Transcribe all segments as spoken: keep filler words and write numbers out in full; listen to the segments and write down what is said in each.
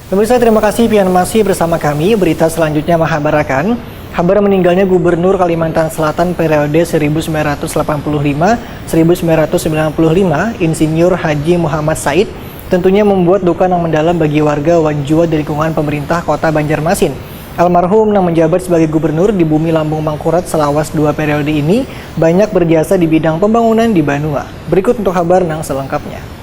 Pemirsa, terima kasih pian masih bersama kami. Berita selanjutnya menghabarakan habar meninggalnya Gubernur Kalimantan Selatan periode seribu sembilan ratus delapan puluh lima seribu sembilan ratus sembilan puluh lima, Insinyur Haji Muhammad Said, tentunya membuat duka yang mendalam bagi warga wan jua di lingkungan pemerintah Kota Banjarmasin. Almarhum yang menjabat sebagai gubernur di bumi Lambung Mangkurat selawas dua periode ini banyak berjasa di bidang pembangunan di Banua. Berikut untuk habar yang selengkapnya.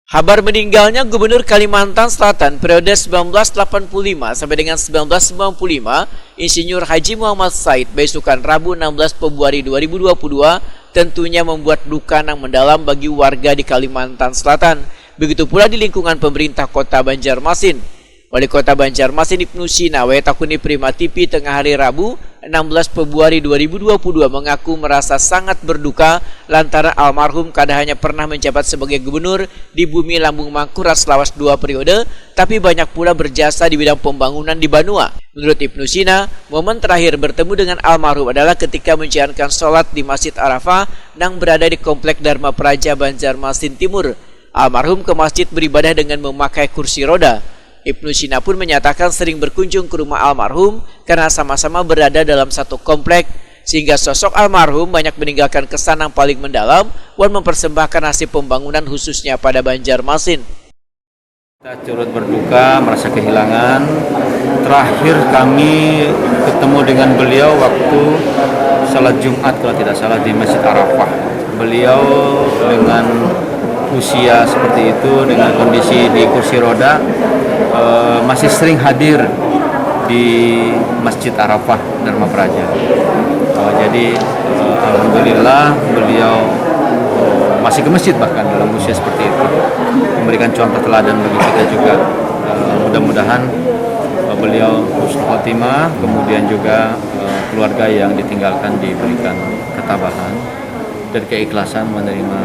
Habar meninggalnya Gubernur Kalimantan Selatan periode sembilan belas delapan puluh lima sampai dengan sembilan belas sembilan puluh lima, Insinyur Haji Muhammad Said, beisukan Rabu enam belas Februari dua ribu dua puluh dua, tentunya membuat duka yang mendalam bagi warga di Kalimantan Selatan. Begitu pula di lingkungan pemerintah Kota Banjarmasin. Wali Kota Banjarmasin Ibnu Sina, wae takuni Prima T V tengah hari Rabu, enam belas Februari dua ribu dua puluh dua, mengaku merasa sangat berduka lantaran almarhum kada hanya pernah menjabat sebagai gubernur di bumi Lambung Mangkurat selawas dua periode, tapi banyak pula berjasa di bidang pembangunan di Banua. Menurut Ibnu Sina, momen terakhir bertemu dengan almarhum adalah ketika menjalankan sholat di Masjid Arafah yang berada di Komplek Dharma Praja Banjarmasin Timur. Almarhum ke masjid beribadah dengan memakai kursi roda. Ibnu Sina pun menyatakan sering berkunjung ke rumah almarhum karena sama-sama berada dalam satu komplek, sehingga sosok almarhum banyak meninggalkan kesan yang paling mendalam wan mempersembahkan hasil pembangunan khususnya pada Banjarmasin. Kita turut berduka, merasa kehilangan. Terakhir kami ketemu dengan beliau waktu salat Jumat, kalau tidak salah, di Masjid Arafah. Beliau dengan usia seperti itu, dengan kondisi di kursi roda, eh, masih sering hadir di Masjid Arafah Dharma Praja. Eh, jadi, eh, alhamdulillah, beliau, eh, masih ke masjid bahkan dalam usia seperti itu, memberikan contoh teladan bagi kita juga. Eh, mudah-mudahan, eh, beliau husnul khotimah, kemudian juga, eh, keluarga yang ditinggalkan diberikan ketabahan dan keikhlasan menerima,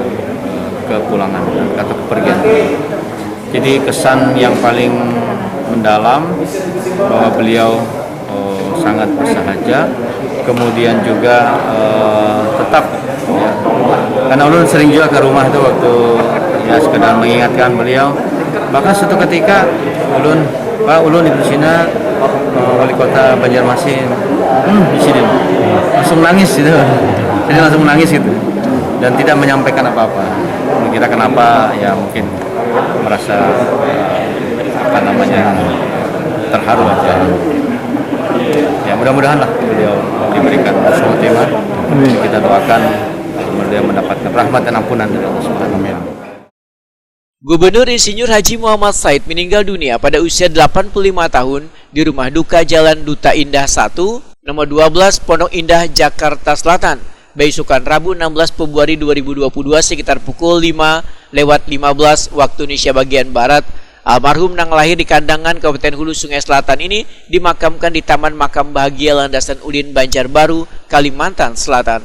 eh, kepulangan atau kepergian beliau. Jadi, kesan yang paling mendalam bahwa beliau, eh, sangat bersahaja, kemudian juga, eh, tetap, ya, karena ulun sering juga ke rumah itu waktu, ya, sekedar mengingatkan beliau. Bahkan suatu ketika ulun, "Pak, ulun Ibnu Sina, eh, wali kota Banjarmasin." "Hmm, di sini." Langsung nangis gitu. Jadi langsung nangis gitu. Dan tidak menyampaikan apa-apa. Kira kenapa, ya, mungkin merasa, eh, apa namanya, terharu aja. Ya, mudah-mudahan lah beliau diberikan husnul khotimah. Amin. Kita doakan beliau mendapatkan rahmat dan ampunan dari Allah Subhanahu wa Taala. Gubernur Insinyur Haji Muhammad Said meninggal dunia pada usia delapan puluh lima tahun di rumah duka Jalan Duta Indah satu, nomor dua belas, Pondok Indah, Jakarta Selatan, beisukan Rabu enam belas Februari dua ribu dua puluh dua sekitar pukul lima lewat lima belas waktu Indonesia bagian Barat. Almarhum nang lahir di Kandangan, Kabupaten Hulu Sungai Selatan ini dimakamkan di Taman Makam Bahagia Landasan Ulin, Banjarbaru, Kalimantan Selatan.